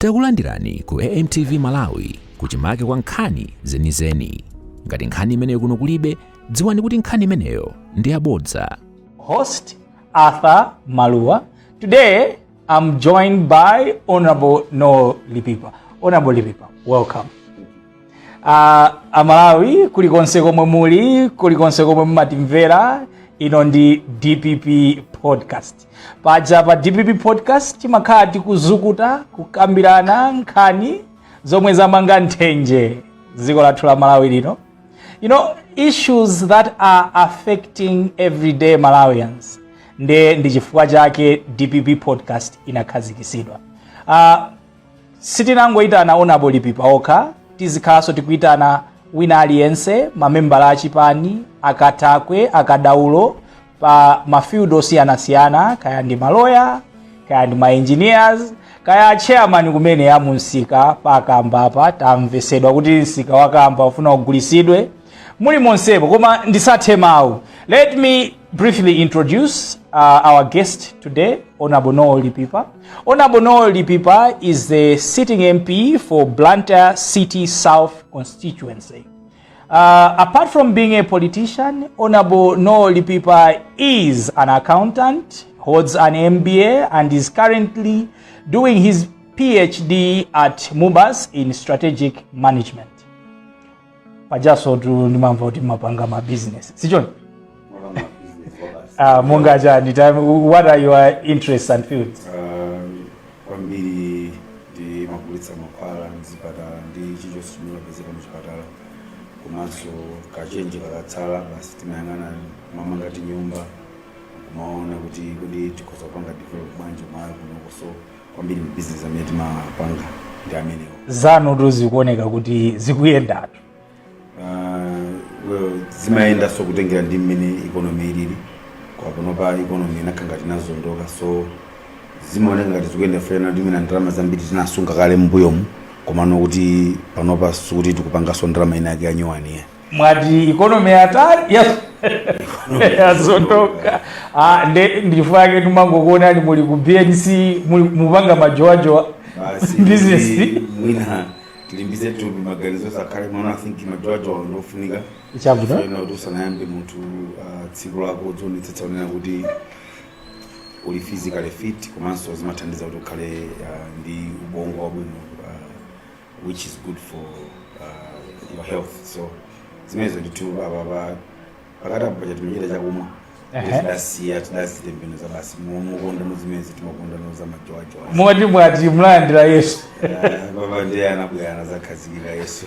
Takulandirani ku AMTV Malawi, kuchimake kwa nkhani zenizeni. Ngati nkhani imeneyo kuno kulibe, dziwani kuti nkhani imeneyo ndi yabodza. Host Arthur Malua. Today I'm joined by Honorable Noel Lipipa. Honorable Lipipa, welcome. Amalawi kulikonse komwe muli, kulikonse komwe mumatimvera, ino ndi DPP Podcast. Paja pa DPP Podcast timakhala tikuzukuta, kukambirana nkhani zomwe zamanga nthenje dziko lathu la Malawi lino. Issues that are affecting everyday Malawians. Nde ndi chifukwa chake DPP Podcast inakhazikitsidwa. Sitinangoyitana Honorable Lipipa okha, tizikhalanso tikuyitana wina aliyense, mamembala achipani, akatakwe, akadaulo pa ma field osiyanasiyana, kaya ndi maloya, kaya ndi ma engineers, kaya chairman kumene ya munsika pakambapa. Tamvesedwa kuti msika wakamba ufuna ugulisidwe, muli monsepo. Koma ndisathe mawu, let me briefly introduce our guest today, Honorable Noel Lipipa. Honorable Noel Lipipa is the sitting MP for Blantyre City South constituency. Apart from being a politician, Honorable Noel Lipipa is an accountant, holds an MBA, and is currently doing his PhD at MUBAS in strategic management. Pajaso tu ndimamva kuti mapanga ma business, sichoni? Monga chani? What are your interests and fields? Kwambiri ndimagulitsa mankhwala mzipatala ndi chilichonse chimene mapezeka muchipatala, komanso kachenje kakatsala basi timayang'ana mamanga tinyumba, kumaona kuti kodi tikhoza kupanga develop bwanji kumalo kunoko. So kwambiri business amene timapanga ndi amenewo. Zanu tu zikuoneka kuti zikuyendatu. Well, zimayendanso kutengera ndi mmene economy ilili. Kwa panopa economy inakhala ngati inazondoka, so zimaoneka ngati zikuyenda fena ndi mwina ndalama zambiri tinasunga kale m'mbuyomu, komano kuti panopa sikuti tikupanganso ndalama ina yake yanyuwani. Mwati economy yatali yazondoka. Ah, nde ndifake ndimangokuonani muli ku BNC, muli mupanga majowajowa. Basi. Business. Kuti mwina tilimbize thupi, maganizo sakhale mwana. I think majowajowa ndofunika. Chabwino. Fena kuti usanayambe munthu tsiku lako udzionetsetsa unena kuti uli physically fit, komanso zimathandiza kuti ukhale ndi ubongo wabwino, which is good for your health. So zimenezo ndithu. Apapa pakati apo pacha timachita chakumwa. Tidasiya, tidazitembenuza basi, mukonda muzimezi timakonda noza majowajowa. Moti mwati mlandira Yesu? Papa ndiye anabwera, anazakhazikika Yesu.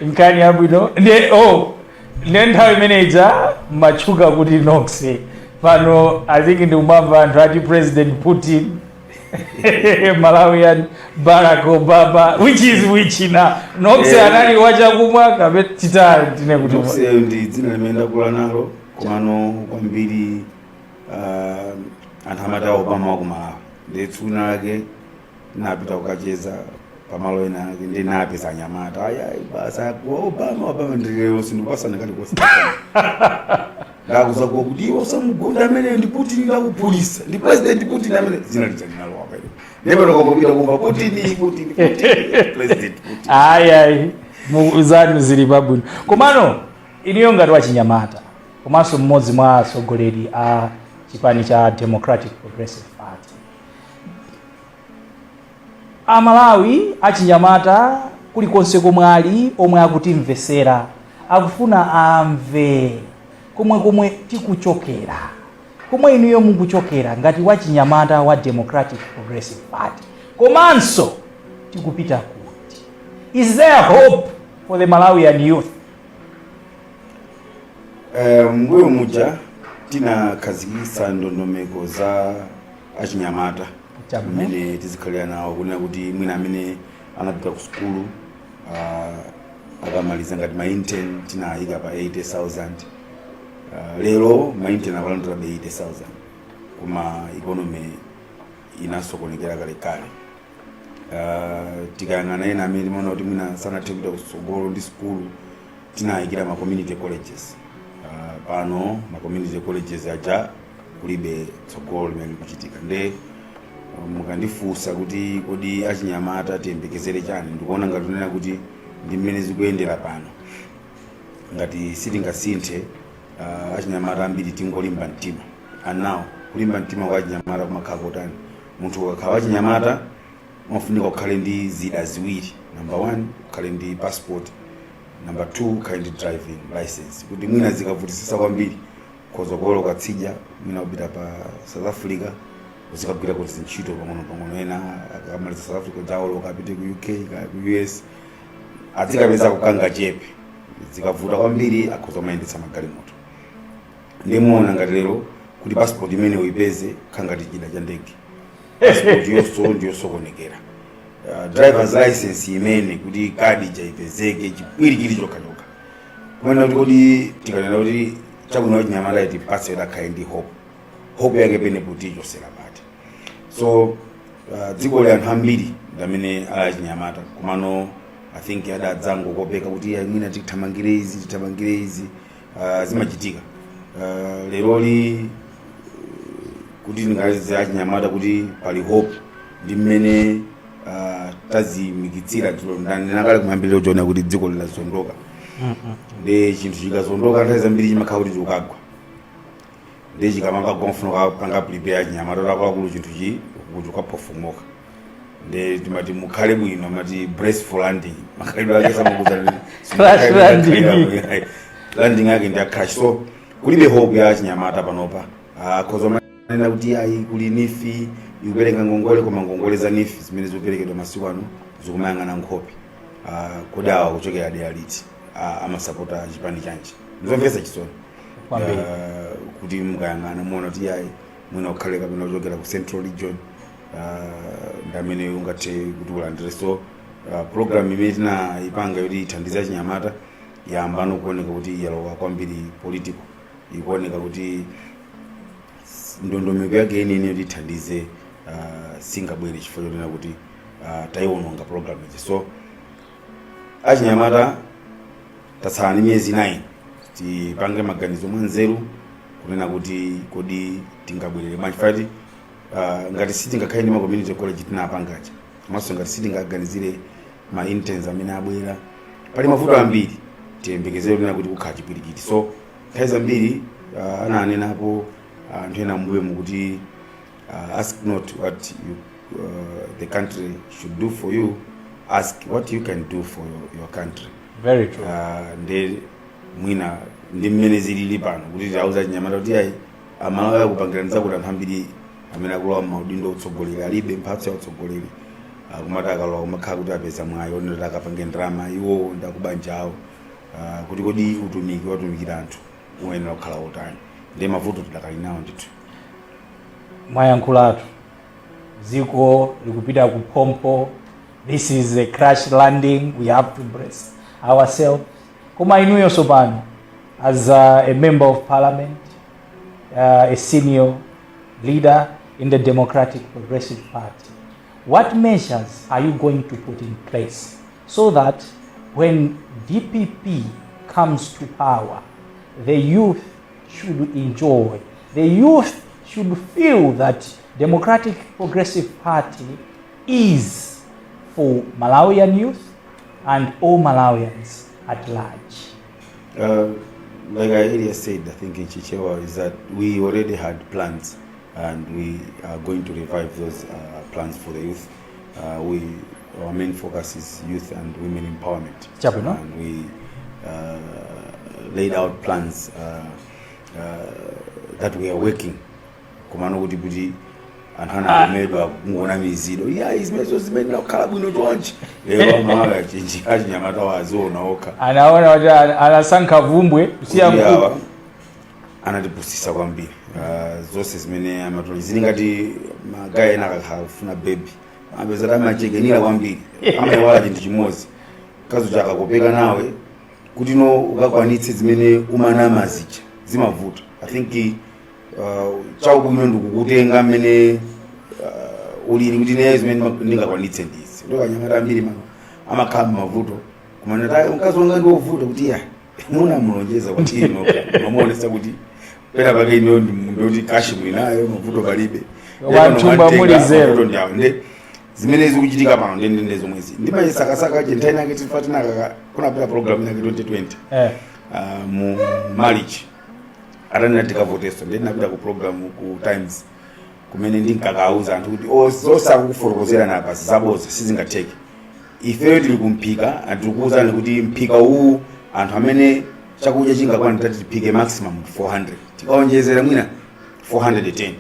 Nkhani yabwino. Nde oh, nde nthawi imeneja matchuka kuti Nox. Pano I think ndikumamva anthu ati President Putin, Malawian Barack Obama. Which is which na Nox? Anali wachakumwa kape titali tine kuti Nox ndi dzina limene ndakula nalo, komano kwambiri anthu amati Obama wa ku Malawi. Ndi tsiku lake napita kukacheza pamalo ena ake, ndi napeza anyamata, ayayi basa Obama, Obama. Ndilero sindikupasana kalikonse, ndakuza kuwa kuti iwe usamugonda amene ndi Putin, ndakuphulisa, ndi President Putin amene dzina lija linalowa pale. Ndipo ndakangopita kumva Putin, Putin, Putin, President Putin. Ayi, ayi, zanu zili pabwino. Komano iniyo ngati wachinyamata komanso mmodzi mwa atsogoleri a chipani cha Democratic Progressive Party, Amalawi achinyamata kulikonse komwe ali, omwe akutimvesera, akufuna amve komwe komwe tikuchokera, komwe inuyo mukuchokera ngati wachinyamata wa Democratic Progressive Party, komanso tikupita kuti. Is there hope for the Malawian youth? Mbuyo muja tinakhazikitsa ndondomeko za achinyamata mmene tizikhalira nawo, kunena kuti mwina amene anapita ku sukulu akamaliza ngati ma intern tinayika pa 80,000. Lero ma intern akulandirabe 80,000, koma economy inasokonekera kalekale. Tikayang'ana ena amene timaona kuti mwina sanathe kupita kutsogolo ndi sukulu, tinayikira ma community colleges. Pano ma community colleges aja kulibe tsogolo limene likuchitika. Nde Mukandifunsa kuti kodi achinyamata tiyembekezere chani, ndikuona ngati unena kuti ndi mmene zikuyendera pano, ngati sitingasinthe, achinyamata ambiri tingolimba mtima. And now kulimba mtima kwa achinyamata kumakhala kotani? Munthu ukakhala wachinyamata umafunika ukhale ndi zida ziwiri: number one, ukhale ndi passport; number two, ukhale ndi driving license, kuti mwina zikavutisisa kwambiri khoza kuwoloka tsidya, mwina kupita pa South Africa, uzikagwira kuti zintchito pang'ono pang'ono. Ena akamaliza South Africa dzawoloka apite ku UK kaya ku US, adzikapeza kukanga chepe. Zikavuta kwambiri akhoza kumayendetsa magalimoto. Ndimuona ngati lero kuti passport imene uipeze khangati chida cha ndege, passport yonso ndiyosokonekera. Driver's license imene kuti kadi jaipezeke chipwirikiti chokhachokha. Kumene kuti kodi tikanena kuti chabwino wachinyamata tipatse kuti akhale ndi hope, hope yake penepo tichosera pati? So dziko li anthu ambiri ndi amene ali achinyamata, komano I think adadzangokopeka kuti "Ayi, mwina tithamangire izi, tithamangire izi." Zimachitika leroli kuti ndingaze achinyamata kuti pali hope ndi mmene taziyimikitsira dzulo. Ndinakale kuyambirira kuona kuti dziko lilazondoka, ndi chinthu chikazondoka nthawi zambiri chimakhala kuti chikukagwa, ndi chikamakagwa mfuno kapanga prepare achinyamata akuluakulu chinthu chi kuti ukaphofumuka. Ndi timati mukhale bwino, amati brace for landing, makhalidwe ake samakuza. Crash landing. Landing yake ndi ya crash. So kulibe hope ya achinyamata panopa. Akhoza manena kuti ayi, kuli NEEF ikupereka ngongole, koma ngongole za NEEF zimene zikuperekedwa masiku ano zikumayang'ana nkhope. Kodi awa kuchokera dera liti? Amasapota chipani chanji? Ndizomvetsa chisoni. Kwambiri. Kuti mukayang'ana muona kuti ayi, mwina ukhale kapena kuchokera ku Central Region, ndi amene ungathe kuti ulandire. So program imene tinayipanga yoti ithandize achinyamata yamba kuoneka kuti yalowa kwambiri political, ikuoneka kuti ndondomeko yake yeniyeni yoti ithandize singabwere chifukwa chonena kuti tayiwononga program iji. So achinyamata tatsala ndi miyezi 9, tipange maganizo mwanzeru kunena kuti kodi tingabwerere bwanji fati ngati sitingakhale ndi ma community college tinapangacha, komanso ngati sitingaganizire ma interns amene abwera, pali mavuto ambiri. Tiyembekezere kunena kuti kukhala chipwirikiti. So nthawi zambiri ananenapo anthu ena mbuyo mukuti ask not what the country should do for you, ask what you can do for your country. Very true. Ndi mwina ndi mmene zilili pano kuti tauza chinyamata kuti ayi, Amalawi akupangirani zakuti anthu ambiri amene akulowa maudindo utsogoleri alibe mphatso ya utsogoleri. Kumati akalowa kumakhala kuti apeza mwayi onera akapange ndalama iwo ndi akubanja awo. Kuti kodi utumiki watumikira anthu uyenera kukhala otani? Ndi mavuto tidakali nawo ndithu. Mwayankhulatu, dziko likupita kuphompho. This is a crash landing, we have to brace ourselves. Koma inuyo pano as a member of parliament, a senior leader in the Democratic Progressive Party, what measures are you going to put in place so that when DPP comes to power, the youth should enjoy, the youth should feel that Democratic Progressive Party is for Malawian youth and all Malawians at large? Like I earlier said, I think in Chichewa, is that we already had plans and we are going to revive those plans for the youth. Our main focus is youth and women empowerment. Chabwino. And we laid out plans that we are working. Komano kuti anthu anakomedwa kungoona mizido iya zimenezo zimene kukhala bwino chonchi, lero Amalawi achinji achinyamata waziona okha. Anaona kuti anasankha vumbwe kusiya kuti nkhuku. Awa anatipusisa kwambiri. Zonse zimene amatoli zili ngati ma guy ena akakhala kufuna baby amapeza kuti amachekenira kwambiri, amayiwala chinthu chimodzi, kazo chakakopeka nawe kuti no ukakwanitse zimene umanama zija zimavuta. I think chaubwino ndikukutenga mmene ulili kuti naye zimene ndingakwanitse ndizi. Ndo kanyamata ambiri mano amakhala mmavuto kumanata mkazi wanga ndiovuta kuti ya munamulonjeza kuti ino mamuonesa kuti pena pake ino ndoti cash mwinayo mavuto palibe. Koma mthumba muli zero. Mavuto ndi awo. Nde zimene zikuchitika pano ndendende zomwezi ndimayisakasaka chenthawi nake tifatinaka kunapita program inake 2020 mu March atanena tikavoteso, ndi ndinapita ku program ku Times kumene ndinkakauza anthu kuti zosakukufotokozera napa zaboza, sizingatheke. Ifeyo tili kumphika, tikukuwuzani kuti mphika uwu anthu amene chakudya chingakwana tati tiphike maximum 400, tikaonjezera mwina 410.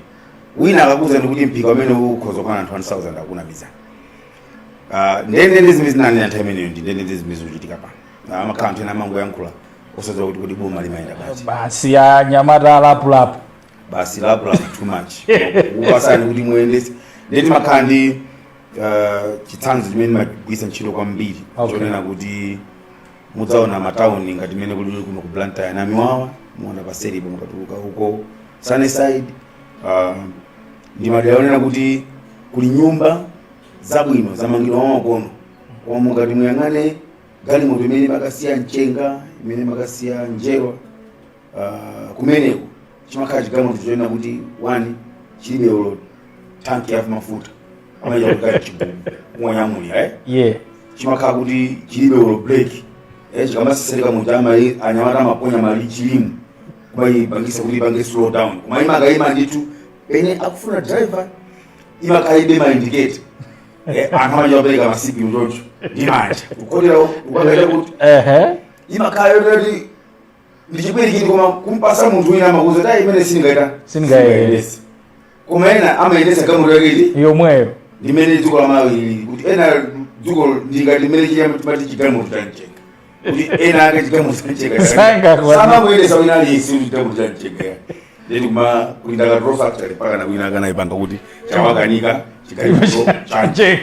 Wina akakuwuzani kuti mphika umene ukhoza kukwana anthu 1000, akunamizani. Ndendende zimene zinanena nthawi imeneyo ndi ndendende zimene zikuchitika pano. Amakhala anthu ena amangoyankhula osadziwa kuti boma limayenda bwanji. Basi, ya nyamata lapulapu. Basi, lapulapu too much kupasani kuti muyendese. Ndiye timakhala ndi chitsanzo chimene timagwiritsa ntchito kwambiri chonena kuti mudzaona matawuni ngati imene kuli kuno ku Blantyre, Namiwawa, muona paseripo mukatuluka uko Sunnyside, ndi madera onena kuti kuli nyumba zabwino zamangidwa mwamakono, koma mukati muyang'ane galimoto imene makasiya mchenga, imene makasiya njerwa kumeneko, chimakhala chigalimoto chonena kuti one chilibe olo tanki ya mafuta, amaita kuti chigubu kumwanyamulira, eh? Chimakhala kuti chilibe olo brake, chikamasesereka muja anyamata amaponya mali chilimu kumayipangisa kuti ipange slow down, koma imakayima ndithu pene akufuna driver, imakhala ibe ma indicator, anthu amanja kupereka masiku choncho ndi manja kukotera kupanga kuti imakhala yoti ndi chipwirikiti, koma kumpasa munthu wina amakuza tayi imene singaita. Singayendese. Koma ena amayendesa galimoto yake iti? Yomweyo. Ndimene dziko la Malawi lili, kuti ena dziko ndingati limene chimati chigalimoto cha mchenga, kuti ena ake chigalimoto cha mchenga Sanga samangoyendesa wina aliyense kuti chigalimoto cha mchenga ya ndeti kuma kulinda katrol factory mpaka na wina akanayipanga kuti chawakanika chigalimoto cha mchenga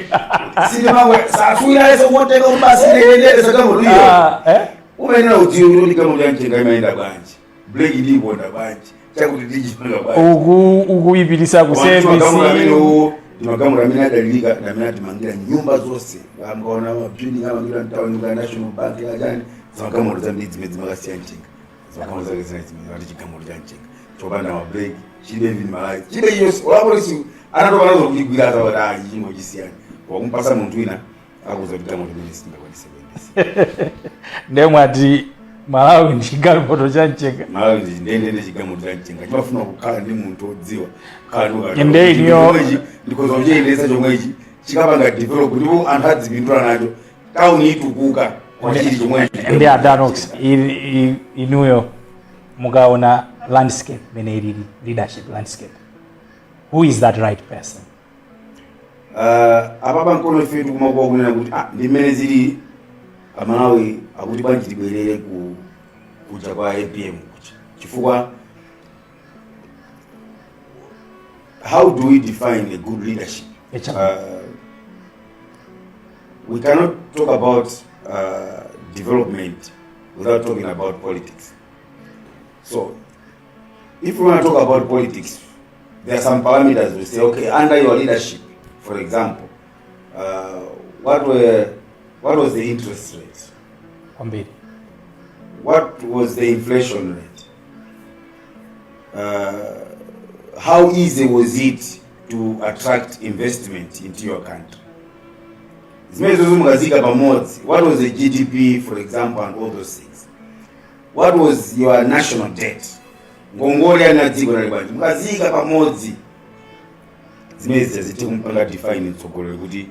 silimangwe sasuwina aliyense kumotenga kuti basi ndiyendesa galimoto iyo. Ah, eh? Umayenera udziwe kuti galimoto ya mchenga imayenda bwanji, breki ndiyiponda bwanji, chakuti ndichipanga bwanji. Uku ukuyipitisa ku Magamuro amene service. Uwo ndi magamuro amene adalirika ndi amene atimangira nyumba zonse. Amkaona mabuilding amangira mtown ka National Bank kachani, zamagamuro zambiri zimene zimakasiya mchenga, zamagamuro zake zina zimene ati chigamulo cha mchenga chopanda mabreki, chilibe even malayi, chilibe chiyonse. Olapolisi anatopa nazo kuchigwira zapati ayi chingo chisiyani, wakumpasa munthu wina akuza kuti gamoto imene singakwanise kuyendesa. Ndiye mwati Malawi ndi chigalimoto cha mchenga. Malawi ndi ndendende chigamoto cha mchenga, chimafuna kukhala ndi munthu odziwa, kukhala ndi ukadaulo. Nde Chomwechi ndikhoza kuchiyendesa chomwechi chikapanga develop ndipo anthu adzipindula nacho, tauni itukuka kwa chili chomwechi. Ndi a Danox, inuyo mukaona landscape imene ilili, leadership landscape, who is that right person? Apapa nkono ife tikumakuwa kunena kuti ndi mmene zili, Amalawi akuti bwanji tibwerere ku kuja kwa APM kuja, chifukwa how do we define a good leadership? We cannot talk about development without talking about politics. So if we want to talk about politics, there are some parameters. We say, okay, under your leadership, for example, what was the interest rate? Kwambiri. What was the inflation rate? How easy was it to attract investment into your country? Zimene zozo mukazika pamodzi, what was the GDP, for example, and all those things? What was your national debt? Ngongole ya dziko nali bwanji? Mukazika pamodzi zimene zithe kumpanga define mtsogoleri kuti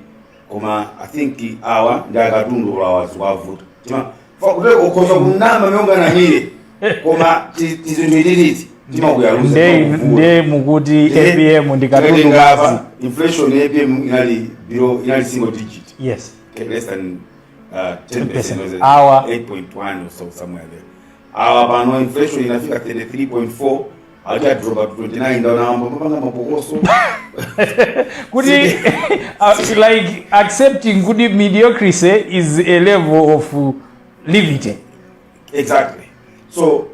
koma I think awa ndi akatundu awa zikuwavuta. Kuteko ukhoza kunama mionganamire, koma tizinthu itititi timakuyaluza. Nde mukuti APM ndi katundu. Tikatenga apa, inflation ya APM inali below, inali single digit. Okay, less than 10%, 10%. was it? 8.1 or so, somewhere there. Awa pano inflation inafika 33.4, ati drop to 29, ndaona mambo mapanga mapokoso. Kuti like accepting kuti mediocrity is a level of livity. Exactly. So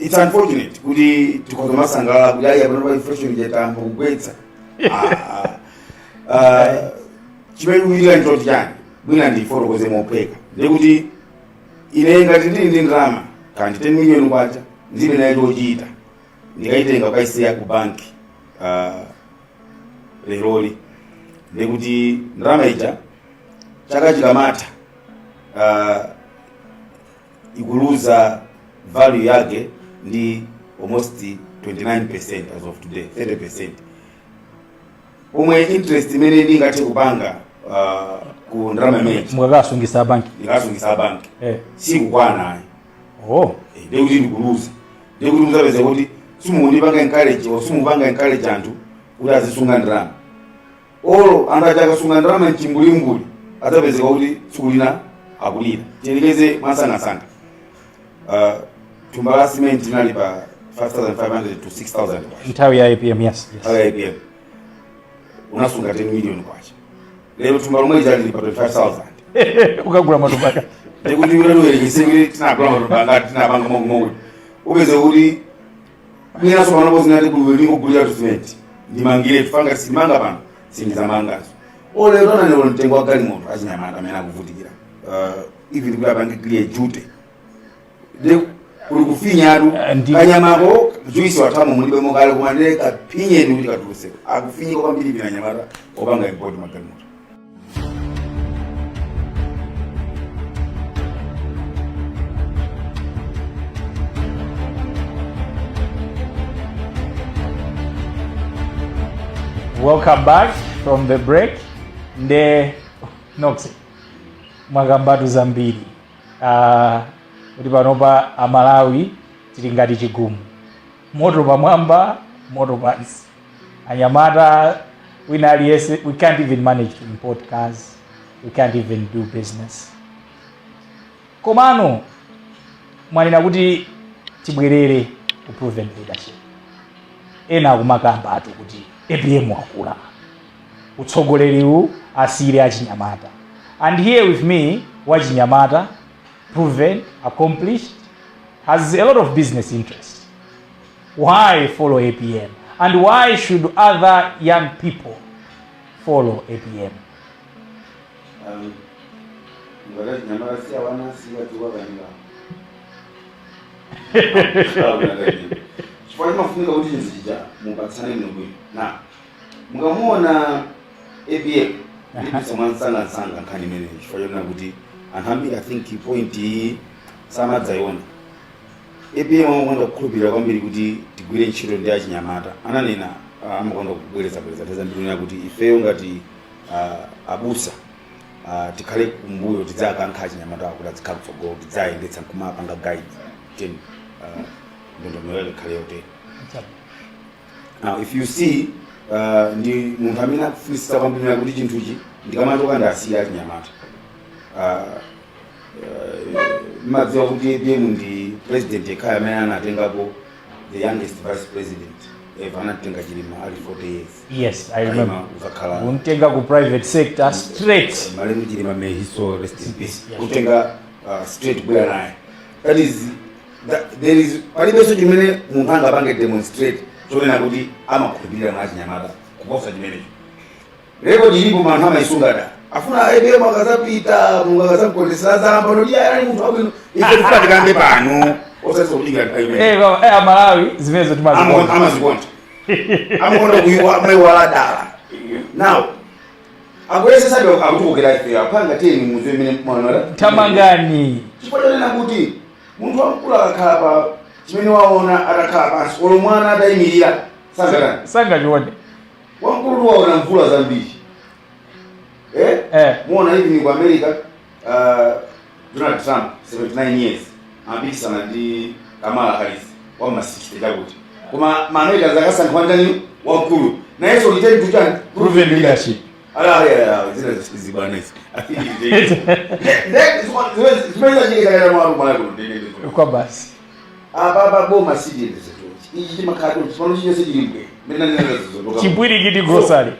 it's unfortunate kuti tikhoza masangalala kuti ayi, pano pa inflation ichatambo kugwetsa. Chimene kuchitika nchoti chani, mwina ndifotokoze mophweka, ndikuti ine ngati ndili ndi ndalama kandi 10 million kwacha, ndili nayo chochita, ndikayitenga kukaisiya ku banki. leroli, ndikuti ndalama ija chaka chikamatha ikuluza value yake ndi almost 29% as of today, 30%, pomwe interest imene ndingathe kupanga ku ndalama imeneyi mukakasungisa banki, ndikasungisa banki, sikukwana ayi. Ndikuti ndikuluza. Ndikuti muzapeza kuti simukundipanga encourage or simupanga encourage anthu kuti azisunga ndalama. Olo anthu aja akasunga ndalama mchimbulimbuli, adzapezeka kuti tsiku lina akulira. Tiyelekeze mwasangasanga, thumba la cement linali pa 5500 to 6000 kwacha. Nthawi ya APM, yes. Nthawi ya APM unasunga 10 million kwacha. Lero thumba lomwe lija lili pa 25,000. Ukagula matumba. Ndikuti ulaliwerekese kuti tinagula matumba ngati tinapanga mokumokuti, upeze kuti mwinaso panopo zinati ndingogulira tu cement ndimangire, tufanga sindimanga pano, sindizamangazo. Olero ananero mtengo wa galimoto, achinyamata amene akuvutikira even kuti apange clear duty, ndi kuli kufinyatu. Kanyamako juice wathamo mulibe mokale, koma ndile kaphinyeni kuti katuluse. Akufinyika kwambiri pina anyamata opanga import magalimoto. Welcome back from the break. Nde Nox, mwakambatu zambiri kuti panopa Amalawi tili ngati chigumu, moto pamwamba, moto pansi. Anyamata wina aliyense, we can't even manage to import cars, we can't even do business. Komano mwanena kuti tibwerere ku proven leadership. Ena akumakamba atu kuti APM wakula, utsogoleriwu asiyire achinyamata. And here with me wachinyamata, proven, accomplished, has a lot of business interest. Why follow APM, and why should other young people follow APM? Ngati nyamata si awana siwadziwa kanika, chifukwa chimafunika kuti chinthu chija mupatsane bwino bwino. Na mukamuona APM, ndipisa mwansangansanga nkhani imeneyi, chifukwa chonena kuti anthu ambiri, I think point iyi samadzayiona. APM amakonda kukhulupirira kwambiri kuti tigwire ntchito ndi achinyamata. Ananena, amakonda kubwerezabwereza nthawi zambiri kunena kuti ifeyo ngati abusa tikhale kumbuyo, tidzakankha achinyamata kuti adzikhala kutsogolo, tidzayendetsa nkumapanga guide ten ndondomeko yake ikhale yotere. Now if you see, ndi munthu amene akufunisisa kwambiri kuti chinthuchi ndikamatoka ndasiya achinyamata. Mmadziwa kuti APM ndi president yekhayo amene anatengapo the youngest vice president ever. Anatenga Chilima ali 40 years. Yes, I remember. Ayima uzakhala Kumtenga ku private sector straight. Malemu Chilima, may his soul rest in peace. Kutenga straight kubwera naye, that is that, there is palibenso chimene munthu angapange demonstrate chonena kuti amakhulupirira mwa achinyamata kuposa chimenecho. Record ilipo, anthu amayisunga da afuna APM akazapita, Mulungu akazamkondesera, zalamba noti ali munthu wabwino. Ife tifuna tikambe pano, osati kudikira nthawi imene. Amalawi zimenezo timazikonda. Amazikonda, amakonda kuyiwa amayiwala dala. Now akuyesesabe akutikokera ife, aphanga tiyeni mudziwe imene mwana Tamangani. Chifukwa chonena kuti munthu wamkulu akakhala pa chimene waona, atakhala pansi, olo mwana atayimirira sangatani? Sangachione. Wamkulu waona mvula zambiri, eh? Eh. Muona even ku America, Donald Trump 79 years amapikisana ndi Kamala Harris wama 60 chakuti, koma ma Americans akasankha ndani? Wamkulu. Nayenso return to chani? Proven leadership. Ala zina zibwana izi zimene zachitika mwa mwana kuno. Kwa basi. Apa apa boma sitiyendesa chonchi, ichi chimakhala chonchi pano, chiyonse chilimbwe mene nanena. Chipwirikiti grocery.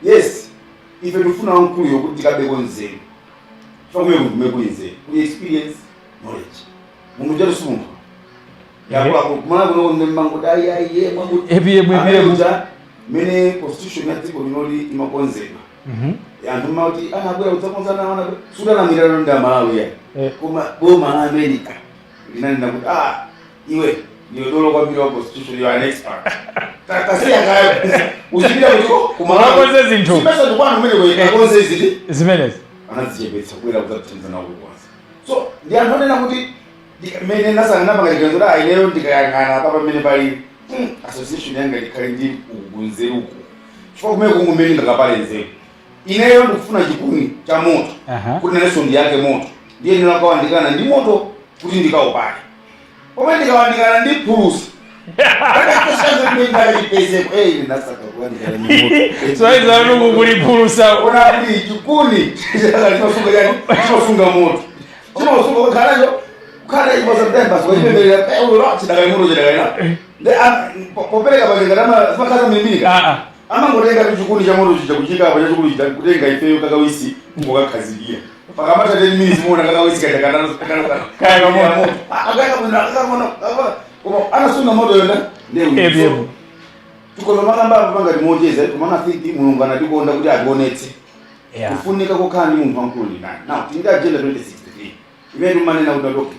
Yes, ife tifuna wamkuluyo kuti tikabeko nzeru, chifukwa kumene kuli nzeru, kuli experience, knowledge. Munthu chatu si munthu yakula kumala kuno mmanguti ayi ayi mwakuti APM, APM. Uja mene constitution ya dziko linoli imakonzedwa, anthu mmati anabwera kudzakonza nawo, anabwera sudanamwirano ndi Amalawi ya. Koma boma la America linanena kuti, ah, iwe Ndiwe dolo kwambiri wa constitution, you are an expert. Tasiya kaya uzipita kuti kumalawi. Ukakonze zinthu. Sipesa ndikwanu kumene kakonze ziti. Zimenezi. Anadzichepetsa kubwera kudzatithandiza nawo kwanza. So ndi anthu anena kuti mmene nasangana chiganizo kuti ineyo ndikayang'ana apa pamene pali association yanga ikhale ndi ukunzeruku, chifukwa kumene kungu mmene ndingakapale nzeru, ineyo ndikufuna chikuni cha moto kuti nanenso ndiyake moto, ndiye ndinakawandikana ndi moto kuti ndikaupale. Pomwe ndikawandikana ndi phulusa, ndakachipezeko ndinasaka kuwandikana ndi moto. So izanungu kuliphulusa. Ona kuti chikuni chimasunga chani? Chimasunga moto, chimasunga kukhalacho kukhala iposamtime basi wachipemerera eulo chidakali moto chidakali nde popereka pachengati zimakhala milimilika. Amangotenga tu chikuni cha moto chija kuchika apa chachikulu chija, kutenga ifeyo kakawisi kungokakhazikira. Pakamata 10 minutes muona kakawisi kaja Kaya moto. Koma anasunga moto yonda. APM. Tikolo makamba apo pangati mocheza, koma I think Mulungu anatikonda kuti ationetse kufunika kokhala ndi munthu wamkulu ndi ndani. Now tili ndi Agenda 2063 imene timanena kuti okay,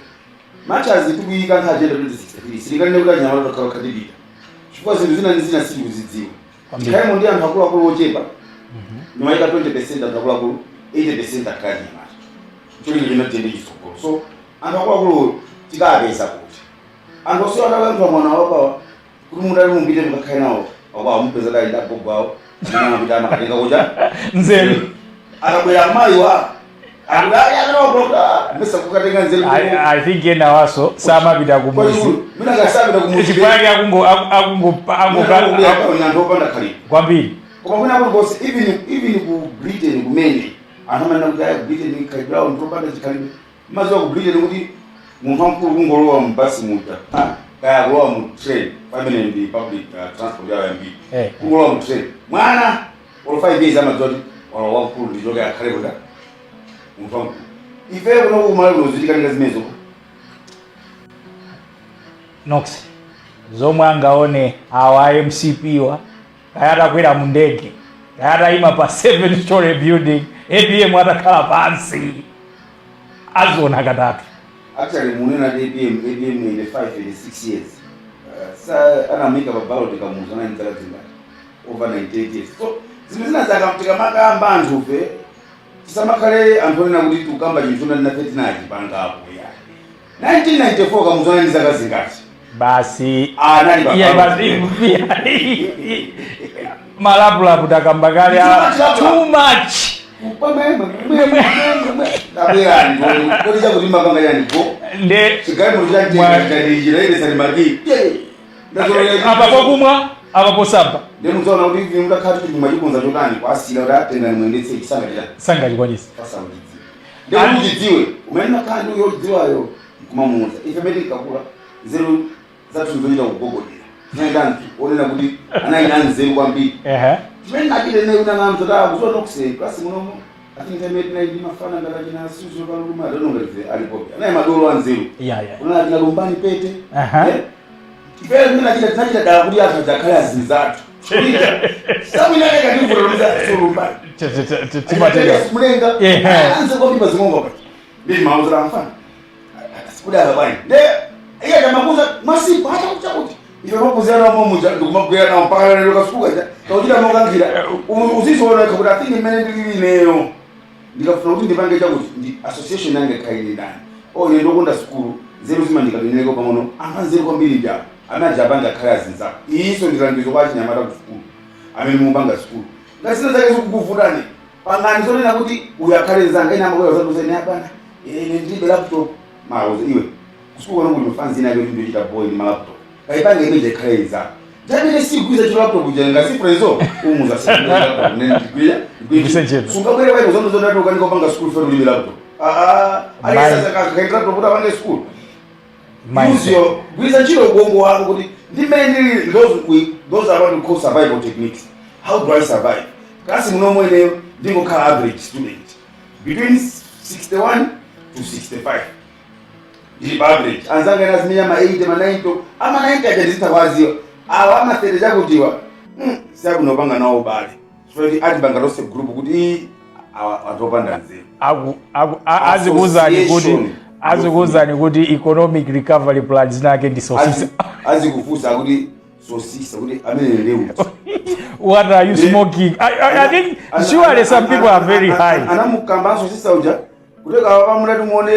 machazi tikuyika nkha Agenda 2063, silikanene kuti anyamata tokhala kukhatipita, chifukwa zinthu zina ndi zina sitikuzidziwa. Tikhalemo ndi anthu akuluakulu ochepa, ndimayika 20% anthu akuluakulu, 80% akhala anyamata, cholinga chimene tiyende chitsogolo. So anthu akuluakulu tikapeza kuti anthu osiwa atakanthwa mwana wapawa kuti mutali mupite mukakhale nawo akwawa, mupeza dali ndagogo awo amene amapita amakatenga kucha nzeru. Akabwera amayiwa akuti mesa kukatenga nzeru. I think ena waso samapita kumuzi. Mina kasapita kumuzi. Chifukwa chake akungo akungo akungo anthu opanda khalidwe. Kwambiri. Koma kwina kulikonse, even ku Britain kumene anthu amanena kuti aya, ku Britain khalidwe lawo ndi opanda chikhalidwe, maziwa ku Britain kuti munthu wamkulu kungolowa mu basi muja, kaya kulowa mu train, pamene ndi public transport yawo yambiri, kungolowa mu train, mwana olo 5 years amadziwa kuti walowa wamkulu, ndichoke akhale kuda munthu wamkulu. Ife kuno kumalawi kuno zitikanika zimenezo. Nox zomwe angaone awa MCP wa, kaya atakwera mu ndege, kaya atayima pa 7 story building, APM atakhala pansi aziona katatu. Actually munena ati APM, APM 85, 86 years, sa anamika pa ballot Kamuzu anali zaka zingati? Over 98 years. So zinthu zina zaka tikamakamba anthufe tisamakhale anthu onena kuti tikukamba chinthu chonena nafe tinachipangapo ya 1994. Kamuzu anali zaka zingati? Basi. Anali pa Iya. ballot. Basi, malapulapu takamba kale. Too much. Too much. Tabwerani kodi, chakuti mapanga chani go Nde chigalimoto chandichiraendesani maki. Apa pokumwa, apa posamba. Ndimudzaona kuti ivi mutakhala kuti mwachikonza chotani kwasira kuti atengani muyendetse chisanga chani. Sangachikwanisa. Pasauchidziwe, ndikuti uchidziwe umene nakhala ndi uyodziwayo nkumamuuza. Ife mene tinkakula, nzeru zathu nzochita kugogodera, tinali anthu onena kuti anali anzeru kwambiri. Chimene nachite ine kuti anamza ta kuzoona kuse klasi munomo, I think time tinali ndi mafana ngati achina Suzo Kaluma, I don't know ngati alipo, anali madolo anzeru. Kunali achina Lumbani Pete. Eh? Ifeyo chimene nachita, tinachita dala kuti anthu adzakhale azinzathu. Samwinake kativuta lumiza solumbani. Timatera. Mulenga. Anze kwambiri pazimongo pa ndi mauzira mfana kudala bwanji nde iye kamakuza masiku acha kucha kuti ife makuzira nawo muja ndikumagwira nawo mpaka lero kasuka cha kauchita mokankhira uzizoona kuti I think imene ndilili ineyo, ndikafuna kuti ndipange chakuti ndi association yange ikhale ndani o ine ndokonda sukulu, nzeru zimandikatoneleko pang'ono, anthu anzeru kwambiri japo amene aja akhale azinzako. Iyinso ndilangizo kwa achinyamata ku sukulu amene mupanga sukulu, ngati zina zake zikukuvutani, pangani zonena kuti uyu akhale nzanga. Ine amakwera zakuza ine abana, ine ndilibe laptop, mauza iwe kusukulu kuno kuli mafanzi ina yake kuti ndochita boy ndi malaptop, kaipange imene ikhale nzako. Jamene sigwiza chi laptop jenga si prezo umuza laptop nene ndigwira. Igwise ntchito. Sungabwere kwaino zondo zonati ukanika upanga school fe ulibe laptop. Ah ah, aliyesa kaita laptop kuti apange school. Use your gwisa ntchito ubongo wako kuti ndimene ndili. Those are what we call survival techniques. How do I survive? Kasi munomwe ineyo ndingokhala average student between 61 to 65, ndili pa average. Anzanga ena azimenya ma 80, ma 90, ama 90 aja ndizitha kwaziwa awa ama 30 chakutiwa siakunopanga nawo ubale chifukwa kuti atipanga tonse group kuti ii, awa anthu opanda nzeru. Azikuwuzani kuti Association. Azikuwuzani kuti economic recovery plan zinake ndi sosisa. Azikufunsa akuti sosisa kuti amene leuti. What are you smoking? I think surely some people are very high. Anamukambanso sisa uja kuteka pamulati muone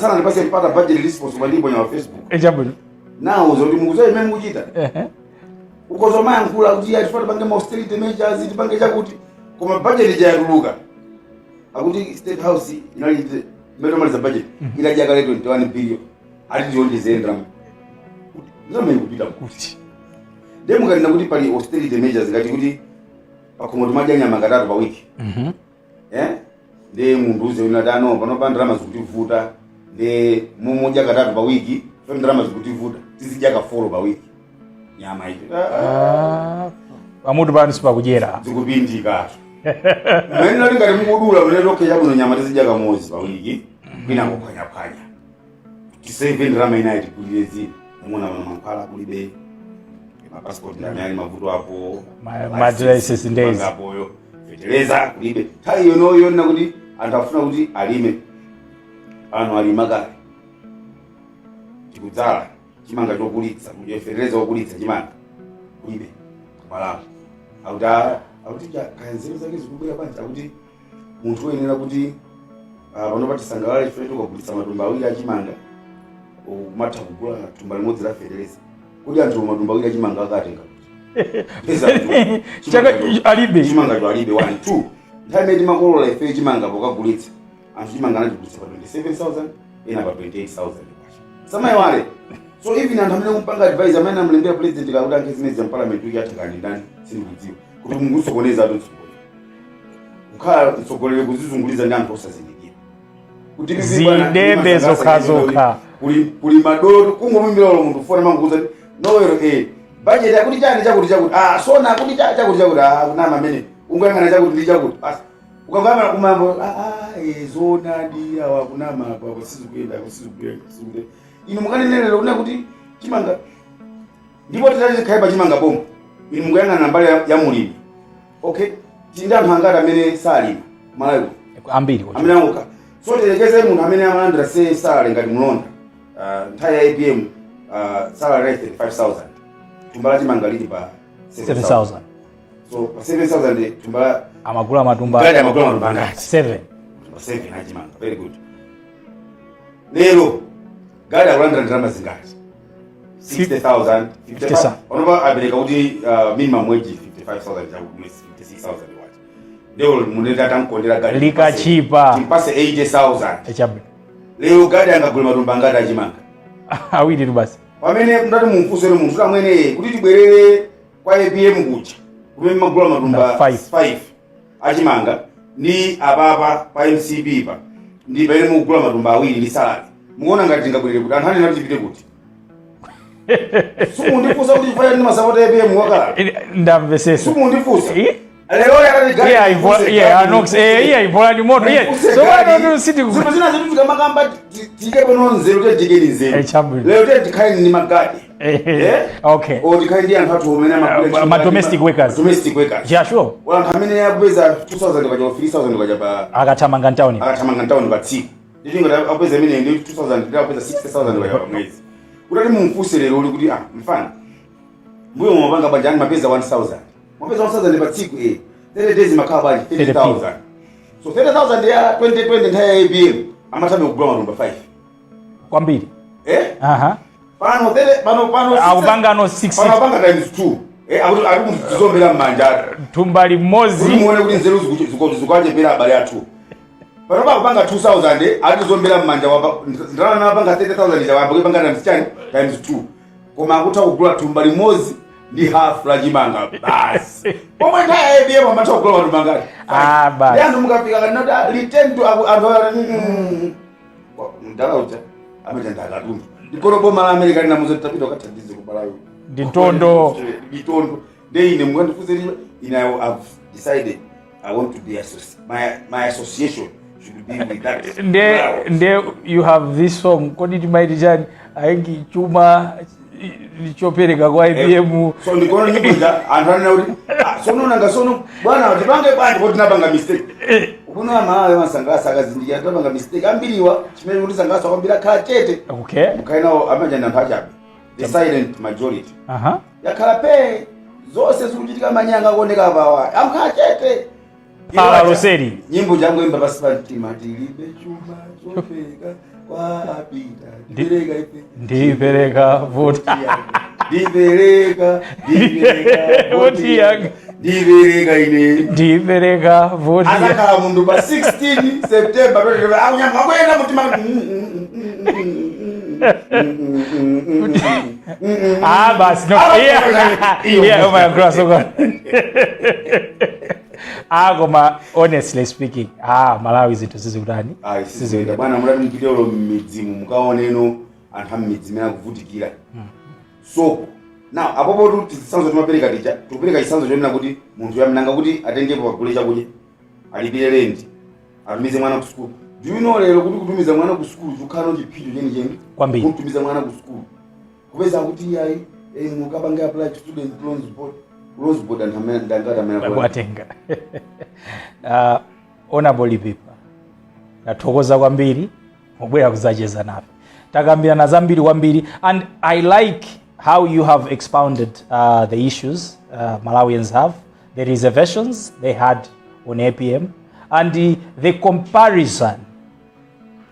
sana ndipase mpata budget response pandiponya wa Facebook. Chabwino. Nawo zoti mukuzoa imene mukuchita, ukozo mayankhula kuti ya tifuna tipange ma austerity measures, tipange chakuti, koma budget ijayatuluka akuti State House inali mmene maliza budget idadya kale 21 billion, ati tionjezere ndalama. Ndalama ikupita kuti? Ndiye mukanena kuti pali austerity measures, ngati kuti pakhomo timadya nyama katatu pa wiki, eh, ndiye munthu uze unati ano panopa ndalama zikutivuta, ndiye mumudya katatu pa wiki, fe ndalama zikutivuta, tizidya ka 4 pa wiki nyama icho. Ah, pamutu pano sipakudyera. Zikupindika mmene nali ngati mukudula mene tokhe chabwino, nyama tizidya kamodzi pa wiki, kwina kuphwanyaphwanya, tisave ndalama inayi tigulire zina. Mumona pano mankhwala kulibe, mapassport amene ali mavuto apo. Ma license ndezi. Apoyo fetereza kulibe. Nthawi yonoyo yonena kuti anthu afuna kuti alime, anthu alima kale, tikudzala chimanga chokulitsa, kudya fetereza wokulitsa chimanga kulibe kumalawi. Akuti akuti kaya nzeru zake zikubwera bwanji, akuti munthu uyenera kuti panopa tisangalale chifukwa tikagulitsa matumba awiri achimanga umatha kugula thumba limodzi la fetereza. Kuti anthu matumba awiri achimanga akatenga kuti? Peza kuti Chaka alibe. Chimangacho alibe. One, two, nthawi imene timakolola ife chimanga pokagulitsa, anthu chimanga anachigulitsa pa 27,000, ena pa 28,000 kwacha, samayiwale. So even anthu amene kumpanga advice, amene amulembera president kakuti ankhe zimene za parliament wiki atha kani ndani, sindikudziwa kuti mungusokoneza atu mtsogoleri, kukhala mtsogoleri kuzizunguliza ndi anthu osazindikira. Kuti Zidebe zokhazokha. Kuli madolo kungomuimbira ulo munthu fona, manguza nowero budget akuti chani, chakuti chakuti, sona akuti chakuti chakuti, kunama amene ungoyang'ana chakuti ndi chakuti basi. Ukangayang'ana kumambo, zonadi awa kunama apa, sizikuyenda, sizikuyenda, sizikuyenda. Inu mukanenelera kuna kuti chimanga, ndipo titati tikhale pa chimanga pomwe, inu mukuyang'ana mbali ya mulimi. Okay, tindi anthu angati amene salima Malawi? Ambiri. Amene anguka. So tilekeze munthu amene amalandira se salary ngati mlonda, nthawi ya APM salary ya 35,000, thumba la chimanga lili pa 7000. 7000. So pa 7000 thumba la Amagula matumba. Gadi amagula matumba angati? 7. Matumba 7 achimanga. Very good. Lero gadi akulandira ndalama zingati? 60,000, 55. Panopa apereka kuti minimum wage 55,000 chakumwezi, 56,000 wacha. Lero munene atamkondera gadi, Likachipa. timpase 80,000. Chabwino. Lero gadi angagule matumba angati achimanga? Awiri tu basi. Pamene mndati mumfusere munthu kuti amwene, kuti tibwerere kwa APM kuja kumene magula matumba Na five. 5 achimanga ndi apapa pa MCP pa ndi pamene mukugula matumba awiri ndi salary, mukuona ngati tingabwerere kuti? Anthu anena kuti tipite kuti? Simundifunsa kuti chifukwa ndi masapota APM wakala. Ndamvesesa. Simundifunsa. Eh? Lero yakati gadi Iya ivola, iya anox, iya ivola ni moto, iya. So wano siti zinthu zina zitu tikamakamba tike pano nzeru, tejikeni nzeru. Chabwino. Lero te tikhale ndi magadi. Eh? Okay. O tikhale ndi anthu athu amene amagwira Ma domestic workers. Domestic workers. Yeah, sure. Wala anthu amene akupeza 2000 kwacha, 3000 kwacha pa Akathamanga mtawuni. Akathamanga mtawuni pa tsiku, nditi ngati akupeza imene ndi 2000, ndi akupeza 60,000 kwacha pa mwezi. Kutati mumfunse lero uli kuti, mfana, mbuyo mumapanga bwanji? Ani mapeza 1000, mapeza 1000 pa tsiku, 30 days makhala bwanji? 30,000. So 30,000 ya 2020 nthawi ya APM amathabe kugula matumba 5. Kwambiri. Eh? Aha. Pano tere pano Akupanga no 6. Pano apanga times 2, akuti ari kuzombera m'manja atu. Thumba kuti limodzi. Muone kuti nzeru zikuachepera abale athu. Pano pakupanga 2000 atizombera m'manja, wapa ndalama napanga 30,000 chawamba kuipanga times chani? Times 2. Koma akutha kugula thumba limodzi ndi half la chimanga basi, pomwe nthawi ya APM amatha kugula matumba ngati? Ah, basi. Ndi anthu mukafika kanoti litendo anthu mdala uja amati anthu akatundu ndikono boma la America linamuza tapita ukathandize kubalayo. Ndi ntondo. Mitondo. Nde ine mukandifunse ine, I have decided I want to be my association should be with that Nde crowd. nde you have this song, kodi timaiti chani? Aingi chuma chopereka kwa APM. So ndikono nyimbo ija anthu anena kuti, sono nanga sono bwana tipange bwanji kuti tinapanga mistake?" Ukuno amalawi amasangalasa akazindikira tinapanga mistake. Ambiriwa chimene kuti sangalasa kwambiri akhala chete. Mukhale nawo amanja ndi anthu achabe. The silent majority yakhala pe zonse zikuchitika, manyanga akuoneka apawa, amkhala chete. Phala loseri. Nyimbo jangoimba pasi pa mtima: "Tilibe chuma chopereka kwa apita, ndipereka ife." Ndipereka voti. Ndipereka, ndipereka voti yanga. Ndipereka ine. Ndipereka voti. Azakhala munthu pa 16 September 2025 akunyamba akuyenda mutima. Ah, basi, no. Yeah, oh my God, so good. Ah, koma honestly speaking, ah, Malawi zinthu sizikutani? Ayi, sizikuyenda bwana. Mutati mupitelo m'midzimu, mukaoneno anthu am'midzi imene akuvutikira. So now apopo tu chitsanzo timapereka tija, tikupereka chitsanzo chonena kuti munthu yamnanga kuti atengepo pagule chakudya, alipire rent, atumize mwana ku sukulu. Do you know lero kuti kutumiza mwana ku sukulu chikhala chiphinjo chenicheni? Kwambiri. Kutumiza mwana ku sukulu, kupeza kuti ayi, mukapange apply to Student Loans Board, Loans Board, anthu amene ndangati amene Akuwatenga. Honorable Lipipa, ndathokoza kwambiri mubwera kuzacheza nafe. Takambirana zambiri kwambiri, and I like how you have expounded the issues Malawians have, the reservations they had on APM and the comparison.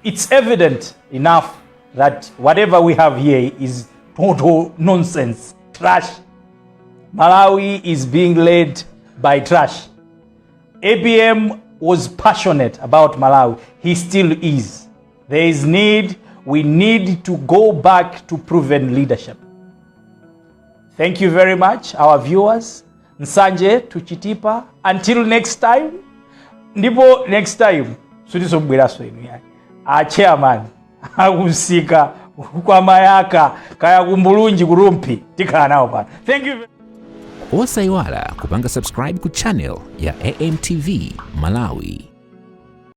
It's evident enough that whatever we have here is total nonsense, trash. Malawi is being led by trash. APM was passionate about Malawi. He still is. There is need, we need to go back to proven leadership. Thank you very much, our viewers. Nsanje to Chitipa. Until next time. Ndipo next time, sutisobweraso inu yani. A chairman, akusika kwa Mayaka, kaya kumbulunji kurumpi, tikhala nawo pano. Thank you. Osayiwala kupanga subscribe ku channel ya AMTV Malawi.